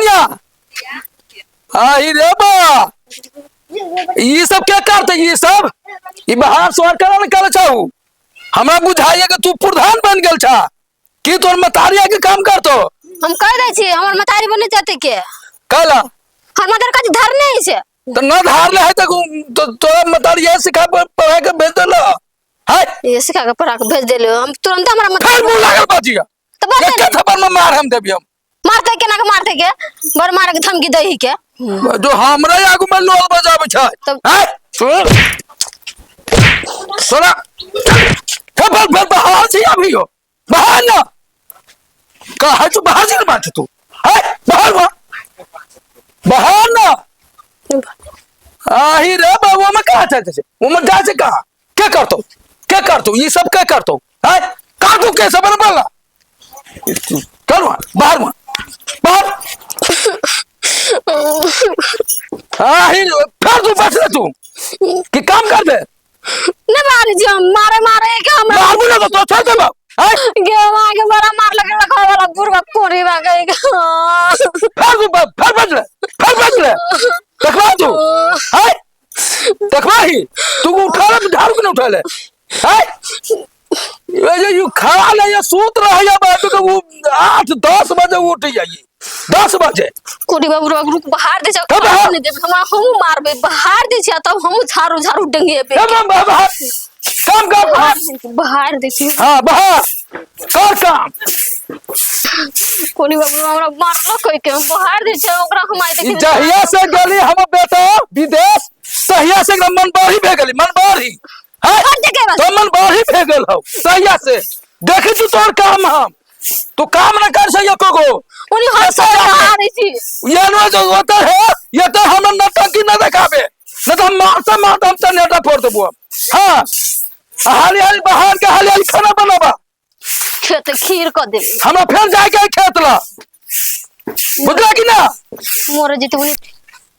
कन्या आही रे बा ई सब के करते ई सब ई बाहर सोहर करा ने करे छौ हमरा बुझाइए कि तू प्रधान बन गेल छा की तोर मतारिया के काम करतो हम कह दै छी हमर मतारी बने जेतै के कहला हमर मतारी कथी धरने है से तो न धार ले है तो तोरा मतारिया सिखा पढ़ा के भेज देला है ये सिखा के पढ़ा के भेज देले हम तुरंत हमरा फिर मतारी मुंह लागल बाजिया तो बोलते एक ने थप्पड़ में मार हम देबी हम मारते केना के मारते के बड़ मारे के धमकी दही के जो हमरा आगू में लोल बजाबै छै तब- हैं सुन सुना हे बल बल बाहर छी अभी हो बाहर ना कहा तू बाहर छी ना बात तू है बाहर वा बाहर ना आही रे बाबू में कहा छै छै वो में जा छै कहा के करतो के करतो ई सब के करतो है का तू के सब बोला चल वहाँ बाहर वहाँ बाहर आही फिर तू बच ले तू कि काम कर दे नहीं मारे जी हम मारे मारे के हमरा मार बोला तो छोड़ दे बाप हैं? गे आगे बड़ा मार लगे लगा वाला बुढ़वा कोरी बा गई फिर तू फिर बच ले फिर बच ले देखवा तू हैं? देखवा ही तू उठा ले झाड़ू के नहीं उठा ले हैं? ये जो you खा ले ये सूत रहा है बैठ के वो 8-10 बजे उठ जाइए 10 बजे कोरी बा बुढ़वा रुक बाहर दे तब बाहर। नहीं देब हमरा हमू मारबे बाहर दे छी तब हमू झाड़ू झाड़ू डंगे पे ए, बाहर बाहर काम कर बाहर बाहर दे छी हाँ बाहर कर काम कोरी बा बुढ़वा हमरा मारलो कह के हम बाहर दे छी ओकरा हम आई ई देखी जहिया से गेली हम बेटा विदेश तहिया से एकदम मन बढ़ी भे गेली मन बढ़ी हैं? कर दे के बस तो मन बढ़ी भे गेल हौ तहिया से देखी तू तोर काम हम तू काम न कर सही को उनी हंस बाहर छी ये नो जो होता है ये तो हम नौटंकी न देखाबे न तो हम मारता मारता हम तो नेटा फोड़ देबो हाँ हाली हाली बाहर के हाली हाली खाना बनाबा खेत खीर क देबे हमरा फेर जाए के है खेत ला बुझला कि ना मोर जेते उनी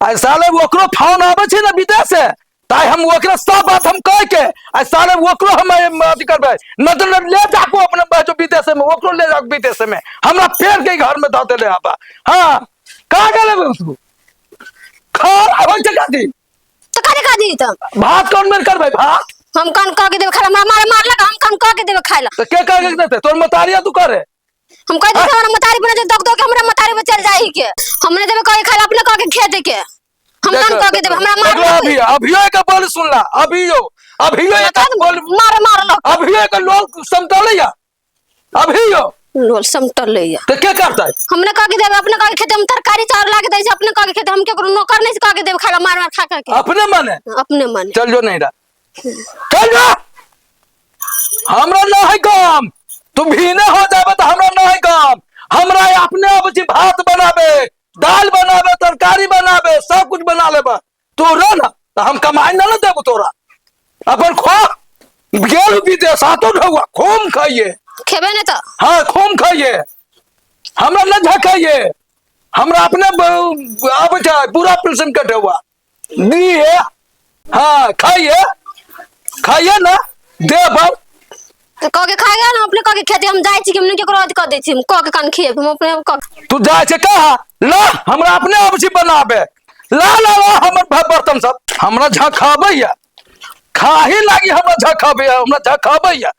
आइ साले ओकरो फोन आबै छै ने विदेश से ताइ हम ओकरा सब बात हम कह के आइ साले ओकरो हम अथी करबै न तो ले जाको अपने बच्चो विदेश में ओकरो ले जाको विदेश में हमरा फेर के घर में धऽ देले आबा हाँ कहाँ गेले उसको खा आबै छै काती तो काहे खा दी त भात कौन मेर करबै भात हम कान कह के देबे खाला हमरा मारे मारलक हम कान कह के देबे खाइला तो के कह के देते तोर मतारिया तू करे हम कह देते हमरा मतारी बने दग दग के हमरा मतारी पे चल जाई के हमने देबे कह के खाइला अपने कह के खेत के हम कान कह के देबे हमरा मार देखलो अभी अभियो एक बोल सुनला अभियो अभियो एक बोल मारे मारलक अभियो एक लोल समतलैया अभियो लोल समटल लैया तो के करतै हमने कह के देबे अपने कह के खेते हम तरकारी चाउर ला के दै छै अपने कह के खेते हम केकरो नौकर नहीं से कह के देबे खाला मार मार खा खा के अपने मने अपने मने चल जो नहीं रहा चल जा हमरा ना है काम तू भीने हो जाबे तो हमरा ना है काम हमरा अपने आप छी भात बनाबे दाल बनाबे तरकारी बनाबे सब कुछ बना लेबे तू रह ना तो हम कमाई ना ना देबो तोरा अपन खो गेल विदेश हाथो ढौआ खूम खाइए खेबे नहीं तो हाँ खूम खाइए हमरा न झकाइए हमरा अपने आबै छै पूरा पिलसन के ढौआ दिए हाँ खाइए खाइए ना दे पर तो कह के खाएगा ना अपने कह के खेती हम जाइ छी कि हमने केकरो अथी कह दै छी हम कह के कान खिएब हम अपने कह तू जाइ छै कहाँ ला हमरा अपने आबै छी बनाबे ला ला ला हमर बर्तन सब हमरा झखाबैया खाही लागी हमरा झखाबैया हमरा झखाबैया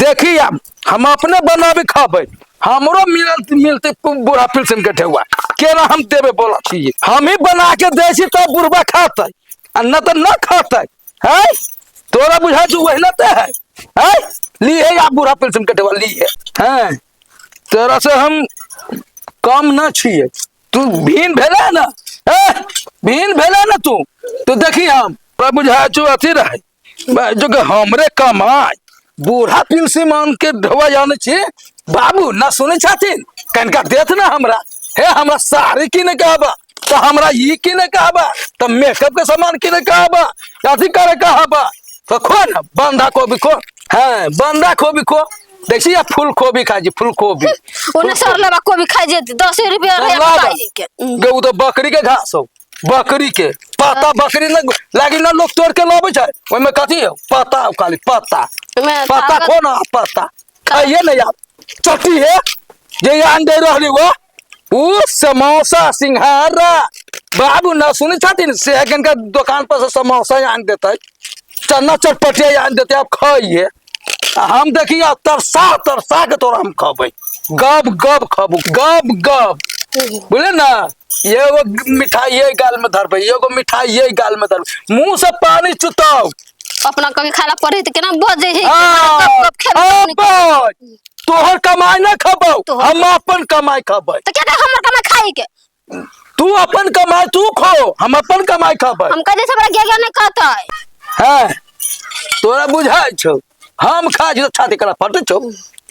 देखी हम अपने बनाबे खाबै हमरो मिलत मिलते बूढ़ा पिलसन के ठेहुआ केना हम देबे बोला छी हम ही बना के दै छी तब बुढ़बा खातै आ न तऽ न खातै है तोरा बुझा छौ वही ते है है ली है आप बूढ़ा पिलसन के ठेहुआ ली है हैं तोरा से हम कम न छियै तू भीन भेलै ना ए भीन भेलै ना तू तू देखी हम तोरा बुझा छौ अथी रहै जो कि हमरे कमाई बूढ़ा पिलसी मान के ढोआ जाने छी बाबू ना सुनै छथिन कनिका देत ना हमरा हे हमरा साड़ी किने के आबा तो हमरा ई किने के आबा तो मेकअप के सामान किने के आबा अथी करे के आबा तो खो ना बंधा कोबी खो हाँ बंधा कोबी खो देखी या फूल कोबी खाइ छी फूल कोबी ओने सर लेबा कोबी खाइ जे 10 रुपया रहे खाइ के गे उ तो बकरी के घास हो बकरी के पत्ता बकरी न लागी न लोग तोड़ के लाबै छै ओहिमे कथी हो पत्ता हो खाली पत्ता पत्ता खो ना पत्ता खाइए न यार चट्टी है जे आन दे रहली वो ओ समोसा सिंघारा बाबू न सुनै छथिन से कनका दोकान पर से समोसा आनि देतै, चना चटपटिया आनि देतै, आब खाइए। आ हम देखी आब तरसा तरसा के तोरा हम खबै, गब गब खबू, गब गब, बुझले ना। एगो मिठाई ये गाल में धरबै, एगो मिठाई ये गाल में धरबै, मुंह से पानी चुताओ। अपना कभी खाला पड़े तो केना बजे है? आ, गप गप खेबै। अबै, तोहर कमाई ना खबौ, तोहर- हम अपन कमाई खबै। तो क्या हमर कमाई खाई के? तू अपन कमाई तू खो, हम अपन कमाई खबै। हम कह दे हमरा गे गे नहीं कहतै। हैं, तोरा बुझाइ छौ हम खा छी तऽ छाती करा फटै छौ।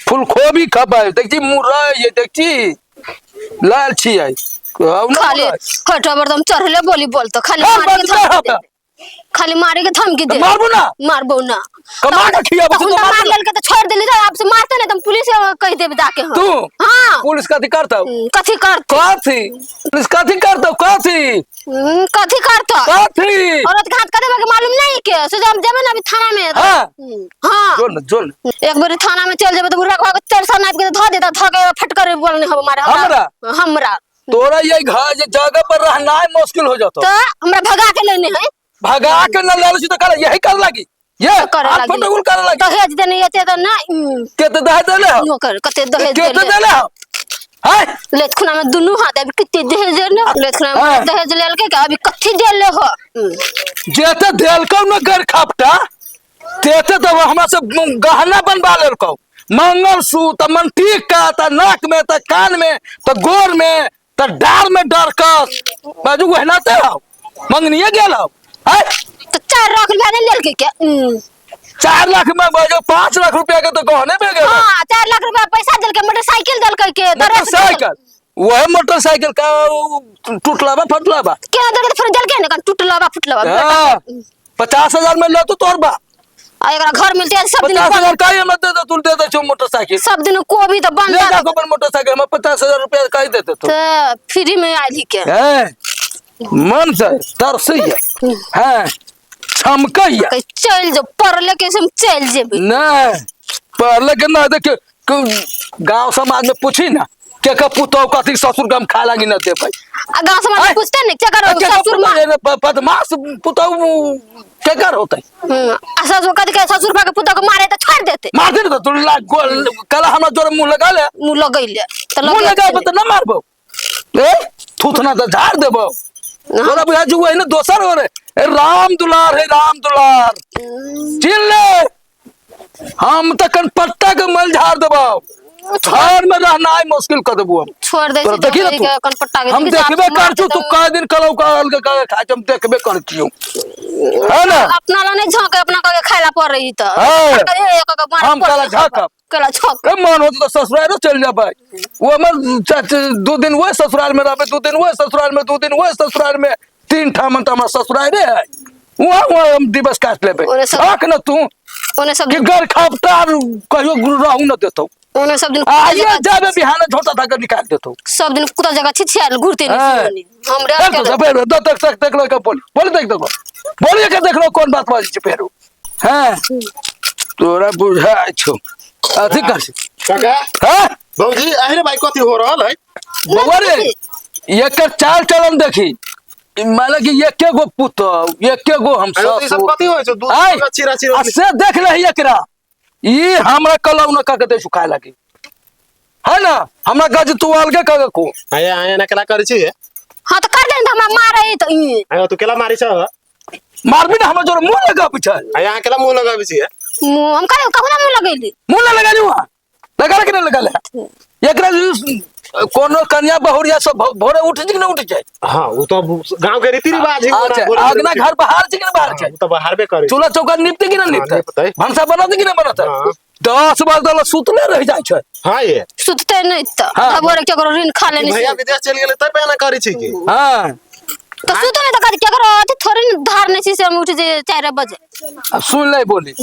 फूलकोबी खबै, देख छी मुरई ये, देख छी लाल छियै। कहू ना। खाली मुरई। हटो बरदम चढ़ले बोली बोलतो खाली। हम मारे के बजबे धमकी हता। दे, खाली मारे के धमकी दे। मारबू ना? मारबो ना। कमा के खियाबो तखन तो तऽ मार मारबू ना। लेलके तऽ छोड़ देली, तऽ आब से मारते नहीं तऽ हम पुलिस के कहि देब जाके हम। तू? हाँ। पुलिस कथी करतौ? कथी करतौ? कथी पुलिस कथी करतौ? कथी? कथी करतौ? कथी? औरत के हाथ करेबे के मालूम नहीं के से हम जेबे ना अभी थाना में। हाँ। हाँ। जो न जो न। एक बेर थाना में चल जेबे तऽ बुढ़ा के चार सौ नाप के धऽ देता, धऽ के फटकर बोलने हम मारे हमरा? हमरा। तोरा ये घर जे जगह पर रहना मुश्किल हो जातो। तो हमरा भगा के लेने है। भगा के न ले छी तो कर यही कर लागी ये करे हाथ लागी। फटगुल करे लागी। दहेज देने एते तऽ ना। केते दहेज देले हो? नौकर कते दहेज केते देले? देले हो? हैं? लेत खुना में दुनू हाथ अभी कते दहेज देले? लेत खुना में हाँ। दहेज लेलके के अभी कथी देले हो? जेते देलकौ न गर खपटा तेते तो हमरा से गहना बनवा लेलकौ, मंगलसूत्र, मनटीका, त नाक में, त कान में, त गोर में, त डार में डरकस बाजू वहना ते हो मंगनिए गेल हो। हैं? तो 4 लाख रुपया नहीं लेलके के? 4 लाख में बाजू 5 लाख रुपया के तो गहने में गेल। हाँ, 4 लाख रुपया पैसा देलके, मोटरसाइकिल देलके के, तो रेस मोटरसाइकिल, वह मोटरसाइकिल का टूटला बा फटला बा। केना देलके? तो फिर देलके ने टूटला बा फुटला बा। हाँ, 50,000 में ले तो तोर बा। आ एकरा घर मिलते है सब दिन 50,000 का हमरा दे दे, तू दे दे छो मोटरसाइकिल। सब दिन कोबी तो बन ले जा अपन मोटरसाइकिल, हमरा 50,000 रुपया का दे दे तू। तो फ्री में आइल ही के। हैं, मन से तरसैया, हैं, छमकैया। कहे चल जो पढ़ले के हम चल जेबे। नहीं पढ़ले के ना देख गांव समाज में पूछी ना के के पुतोह कथी ससुर के हम खा लागी न देबै। आ गांव समाज में आय। पूछते ने के करो के के ससुर पुतोह मां ये बदमाश पुतोह के कर होतै? आ ससुर कथी के ससुर के पुतोह के मारे तो छोड़ देते। मार दे न तो ला गोल कला हमरा जोरे मुंह लगा ले। मुंह लगैले तो मुंह लगे लगाबे तो न मारबो, ए थूथना तो झाड़ देबो। तोरा बुझा जुआ है ना दोसर हो रे। ए राम दुलार है, राम दुलार चिल्ले ले, हम तो कन पत्ता के मल झाड़ देबो, घर में रहना है मुश्किल कर देबो हम। छोड़ दे तोरा छी देखी ना तो तू? कन पट्टा के हम देखी देखबे साफ मार कर छु, तू देतौ। कई दिन कलौ कल के कल खाय हम देखबे कर छियो है ना। अपना ला नहीं झांके अपना कहे खाइला पड़ रही तो हाँ। ए, एक एक मारे हम पड़ काला रही। झांकब। काला झांक। ए मन हो तो ससुराल चल जाबे, वो हमर चाची 2 दिन वो ससुराल में रहबे, 2 दिन वो ससुराल में, 2 दिन वो ससुराल में, 3 ठामन तो हमर ससुराल है, वहाँ वहाँ हम दिवस काट लेबे। ओने सब- आख न तू ओने सब कि घर खपटा कहियो रहू न देतौ। ओने सब दिन आइए जाबे बिहान झोटा था निकाल देतौ। सब दिन कुत्ता जगह छिछियाल घूरते नहीं हाँ। सुनी हमरे देख तो अकेले। सब, देख, देख, देख, देख लो, बोल, बोल, देख, देखो। बोलिए के देख लो कौन बात बाजी छै फेरो। हैं? तोरा बुझाइ छौ। अथी कर छी। काका। हैं? भौजी, अहि रे भाई कथी हो रहल है? बउआ रे, एकर चाल चलन देखी। माने कि एके गो पुतहु, एके गो हम अरे तो ई सब ससुर। कथी होइ छै? दूध आय, चिरा चिरा आ से देख लही एकरा। ई हमरा कलौ न कह के दै छौ खाय लागी। है ना? हमरा कह जे तू अलगे कह के खो। आया, आया ना केला करै छी? हाँ तो कर दे न, हमरा मारे तो ई। आया, तू केला मारै छ? मारबी ना हमरा जोरे मुंह लगाबै छै। आया, अहाँ केला मुंह लगाबै छी? मुंह हम करे कहू ना मुंह लगैली। मुंह ना लगैली वहाँ। लगा के ना लगा ले। एकरा कोनो कन्या बहुरिया सब भोरे उठ छै कि ना उठ छै? हाँ, उ तो गांव के रीति रिवाज है। अच्छा, अगना घर बाहर छै कि ना बाहर छै? उ तो बाहरबे करे। चूल्हा चौका निपते कि ना निपते? निपतै। भनसा बनतै कि ना बनतै? हाँ। 10 बजे तक सुतले रह जाइ छै। हाँ ये। सुतते नहीं तो। हाँ। भोरे केकरो ऋण खा लेने भैया से। विदेश चल गेलै तब एना करै छी की? हाँ। तो सुतो नहीं तो कथी केकरो अथी थोड़े न धार नहीं छी से हम उठ जे 4 बजे। अब सुन ले बोली।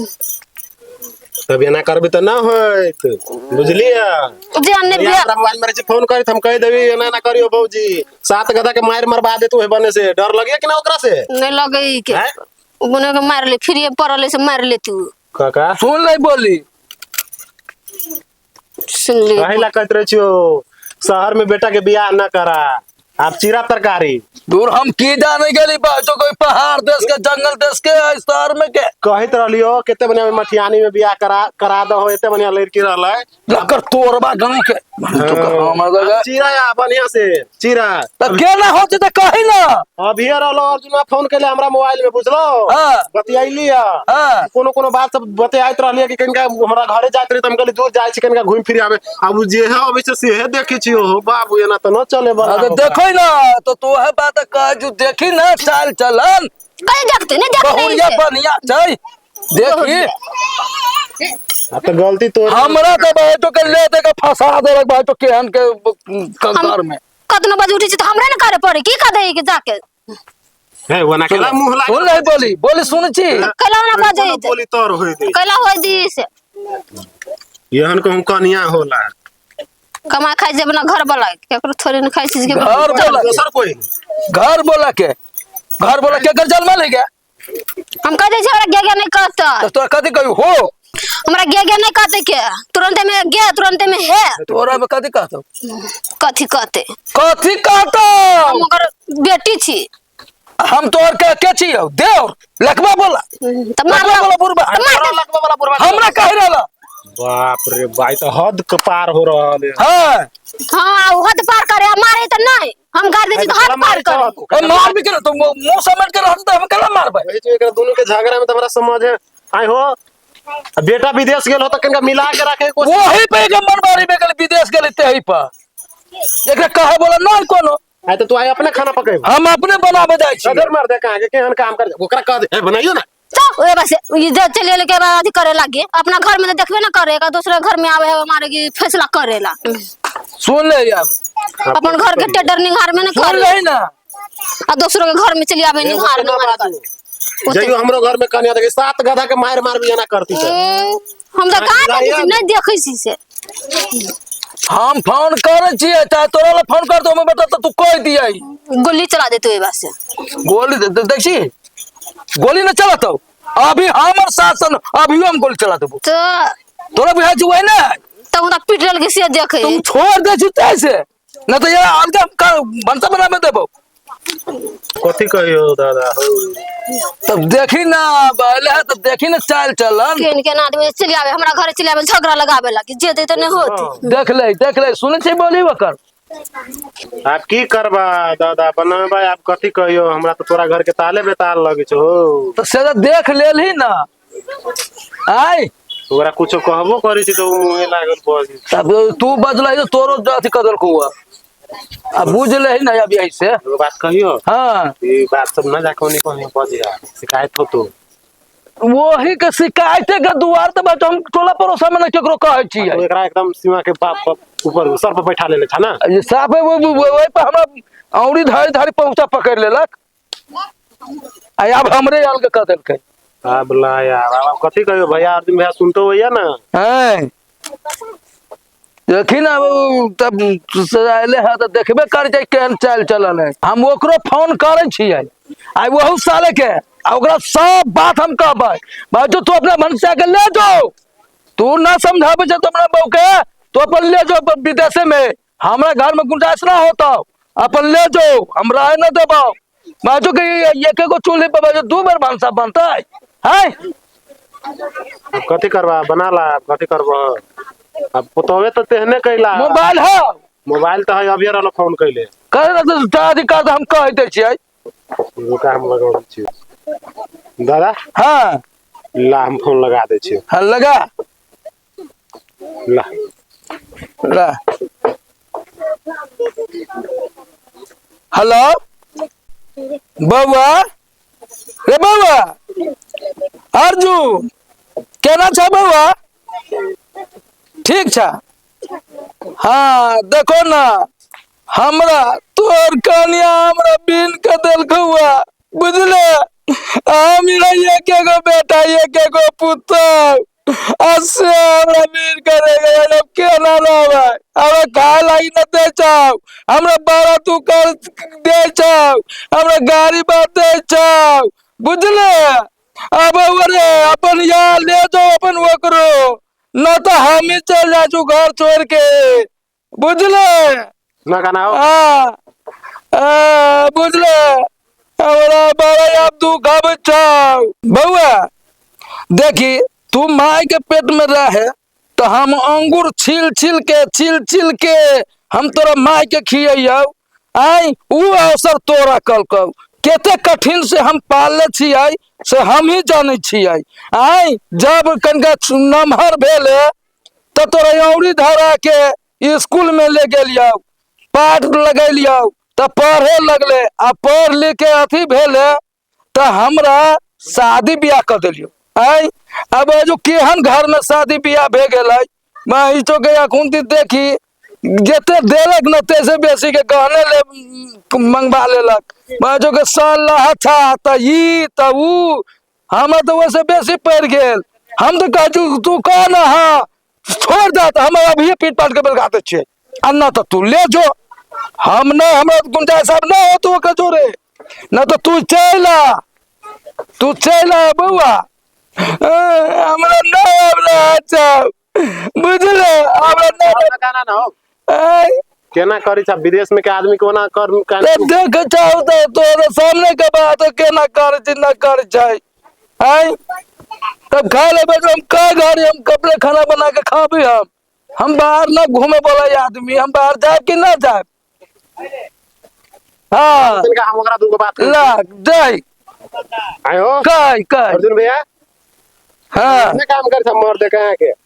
तब एना करबी तऽ ना होइत, बुझलियै? जे अन्ने भैया बिया हमरा मोबाइल में रहै छै, फोन करी त हम कहि देबी एना एना करियो भौजी, 7 गधा के मारि मरबा देतौ ओहि बने से, डर लगैया कि ना ओकरा से? नहीं लगै के। हैं? बने के मार ले, फिर पड़ल से मार ले तू। काका। सुन ले बोली। सुन ले। कहि ला कहैत रहै छियौ शहर में बेटा के बियाह न करा, आप चीरा तरकारी। दूर हम की जाने गेली बा तो कोई पहाड़ देश के जंगल देश के शहर में के कहत रहलियो केते बढ़िया मठियानी में बियाह करा करा दहो, एते बढ़िया लड़की रहलै। लकर तोरबा गांव के हमर चीरा या बढ़िया से चीरा। तब केना होते त कही ना। अभी रहलो अर्जुन फोन केले हमरा मोबाइल में, बुझलो? हाँ। बतियाइली है। हाँ। कोनो कोनो बात सब बतियाइत रहलियै कि कनिका हमरा घरे जाइत रही त हम कहली दूर जाइ छी कनिका घुमि फिर आबे। आब जे है अबै छै सेहे देखै छी। हो बाबू एना त न चले बला। अरे देखै ना तो तू है बात कह जो देखी ना चाल चलन। कहीं देखते नहीं देखते बहुरिया बढ़िया छै देखी। अब तो गलती तो हमरा तो भाई तो के ले दे के फंसा देलक भाई तो केहन के कंगार में। कतनो बजे उठै छी त हमरा ने करे पड़े की कह दे के जाके हे ओना केला मुंह लाग सुन नहीं बोली बोली सुन छी। कैला ना बजे कोनो बोली तोर होई दे कैला होय दी से एहन कहूं कनिया होला। कमा खाइ जे अपना घर वाला केकरो थोड़े न खाइ छी के घर बोला के। दोसर कोई घर बोला के घर बोला के घर जन्म ले गया। हम कह दे छी हमरा गे गे नहीं कहत। तो तोरा कथी कही हो? हमरा गे गे नहीं कहते के तुरंत में गे तुरंत में हे। तोरा में कथी कहतो? कथी कहते? कथी कहतो? हम ओकर बेटी छी। हम तोर के छी हौ? देव लखबा बोला। त मार लखबा बोला बुढ़बा। त मार दे। लखबा वाला बुढ़बा। हमरा कहि रहला। बाप रे भाई तो हद के पार हो रहल है। हां। हां, उ हद पार करे, मारे त नहीं। हम गार दे छी त हद पार करे। ए, मार भी के तो मुंह समझ के रहत त हम केना मारबै? वही तो एकरा दोनों के झगड़ा में त हमरा समझ है आइ हो। बेटा विदेश गेल हो त कनिका मिला के राखे के कोशिश। वही पे के मनमारी में गेल विदेश गेल तेही पर। एकरा कहे बोला नहीं कोनो। आइ त तू आइ अपने खाना पकेब। हम अपने बनाबे जाइ छी। सदर मार दे कहां के केहन काम कर ओकरा कह दे ए बनाइयो ना। तो ओए बस ये जे चले ले के बाद अथी करे लागे अपना घर में तो देखबे ना करेगा, दूसरा घर में आवे है हमारे की फैसला करेला। सुन ले यार। अपन घर के टेडर निहार में ना सुन करे। ले ना। आ दूसरों के घर में चली आवे निहार एगो निहार बात कर। जइयो हमरो घर में कन्या देखे 7 गधा के मार मार भी एना करती छै। हम तो कहां देखै छी, नहीं देखै छी से। हम फोन करै छियै चाहे तोरा ला फोन कर दो हम बेटा त तू कह दियै। गोली चला देते ओइ बात से। गोली देख छी गोली न चलत हौ। अभी हमर शासन अभी हम गोली चला देबो। तो तोरा बुझाइ छौ वही ने? तो हमरा पीट लेल के से देखै। तू छोड़ दे छी तै से न त ये अलग भनसा बनाबे देबो। कथी कहियो दादा हो। तब देखी ना पहले है तब देखी ना चाल चलन। केन केन आदमी चलि आवे हमरा घरे चलि आवे झगड़ा लगावे लागी जे दे त नहीं होत। देख ले सुनै छी बोली ओकर। आप की करबा दादा बनाबा आप कथी कहियो हमरा तो तोरा घर के ताले बेताल लगे छो। तो से तो देख लेलही ना आय। ओकरा कुछो कहबो करै छी त उ मुहे लागल बज। तब तू बजलही त तोरो अथी कर देलकौ हुआ। अब बुझ लेही ना अब यही से। एगो बात कहियो? हाँ। ई बात सब न जाके ओनी कहीं बजिया शिकायत होतो। वही के शिकायते के दुआर त बस हम टोला पड़ोसा में न केकरो कहै छियै। तो एकरा एकदम सीमा के बाप बाप ऊपर सर पर बैठा लेले छा ना। ये साफे वही पर हमरा औरी धारी धारी पहुंचा पकड़ लेलक। आ अब हमरे अलग कह देलकै। अब ला यार अब कथी कहियो भैया अर्जुन भैया सुनतो भैया ना। हैं देखी ना वो तब आले है तो देखबे कर जाए केहन चाल चलल है। हम ओकरो फोन करै छियै आ वहु साले के आ ओकरा सब बात हम कहबै भाई जो तू अपना भनसिया के ले जो, तू ना समझाबै छै तो अपना बहू के तो अपन ले जो विदेशे में, हमरा घर में गुंजाइश ना होता अपन ले जो हमरा ना देबो। भाई जो के एक एगो चूल्हे पर भाई जो 2 बेर भनसा बनतै है। अब कथी करबा बना ला कथी करबा अब पुतोवे तो तेहने कैला। मोबाइल है? मोबाइल तो है अभी रहल फोन कैले। कहे ना तो अधिकार तो हम कह दै छियै। रुका हम लगाबै छियै दादा। हाँ। ला हम फोन लगा दै छियै। हाँ लगा। ला। ला। हेलो बउआ रे बउआ अर्जुन केना छ बउआ? ठीक छ। हाँ देखो ना हमरा तोर कन्या हमरा बीन के देलकौआ बुझले। हम एक एगो बेटा एक एगो पुतोह से हमरा बीन के दे गए अब केना रहबै? हमरा खाय लागी न दे छौ, हमरा बड़ा तू कर दे छौ, हमरा गाड़ी बात दे छौ बुझले। अब अरे अपन यहाँ ले जाओ अपन ओकरो न तो हम ही चल जाइ छु घर छोड़ के। बुझले। ना गाना हो। आ, आ, बुझले, हमरा बड़ा आब दुख आबै छौ बौआ। देखी, तू माय के पेट में रहे तो हम अंगूर छील छील के, छील छील के हम तोरा माय के खियैयौ। आइ उ अवसर तोरा कलकौ, कते कठिन से हम पालले छियै से हम ही जानै छियै। आइ जब कनिका नमहर भेले तऽ तोरा औरी धरा के स्कूल में ले गेलियौ, पाठ लगेलियौ तऽ पढ़े लगले, आ पढ़ लिख के अथी भेले तऽ हमरा शादी बियाह कर देलियौ। आइ अब जो केहन घर में शादी बियाह भे गेलै, मैं के अखुन देखी जते देलक न तैसे बेसी के गहने ले मंगवा लेलक। मैं जो के साल अच्छा तऽ ई तऽ ऊ, हमरा तऽ ओहिसे बेसी पड़ि गेल। हम तऽ कहै छी तू कह न, हाँ छोड़ दे तऽ हम अभिये पीट पाट के बेलगा दै छियै, आ न तऽ तू ले जो। हम नहि, हमरा गुंजाइश आब नहि होतो ओकर जोरे, न तऽ तू चलि आ, तू चलि आ बौआ। हमरा नहि आबला अच्छा बुझले, हमरा नहि गाना ना हो। ऐ, केना करी छ विदेश में के आदमी कोना कर तऽ देख चाहू तऽ तोरे सामने के बात केना करै छी न करै छै। आय तब खा लेबै तऽ हम का घरे हम कपड़े खाना बना के खाबी। हम बाहर न घूमे वाला आदमी, हम बाहर जायब कि न जायब? हाँ तनिका हम ओकरा दूगो बात ला जाय। आयो काय काय अर्जुन भैया। हाँ ने काम कर छ मर दे कहाँ के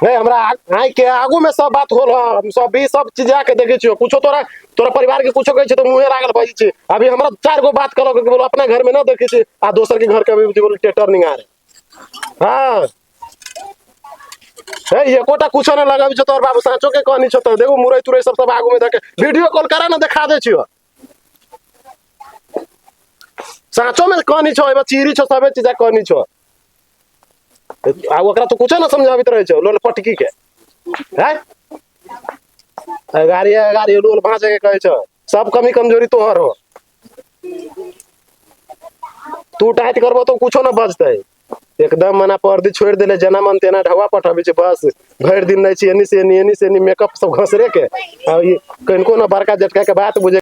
नहीं, हमरा आँख के आगू में सब बात होल। हम सब भी सब चीज आके देखे छियो, कुछो तोरा तोरा परिवार के कुछो कहै छै तऽ मुँहे लागल बजै छै। अभी हमरा चार गो बात करो के बोलो, अपना घर में न देखे छी आ दोसर के घर के अभी बोलो टेटर निगारे। हाँ हे, एकोटा कुछो न लगाबी छौ तोहर बाबू, साँचो के कहनी छौ। तऽ देखो मुरई तुरई सब सब आगू में देखे वीडियो कॉल करा न, देखा दे छियो। साँचो में कहनी छौ, एबे चीरी छौ, सबे चीज कहनी छौ। आ ओकरा तो कुछो न समझाबैत रहै छौ लोल पटकी के। हैं गाड़ी गाड़ी लोल भाँचे के कहै छौ, सब कमी कमजोरी तोहर हो, तू टाइट करबो तो कुछो न बचतै। एकदम मना पर्दी छोड़ि देले, जेना मन तेना ढौआ पठबै छै। बस भरि दिन रहै छी एनी से एनी, एनी से एनी, मेकअप सब घसरे के। आ ई कनिको न बड़का जेठका के बात बुझे।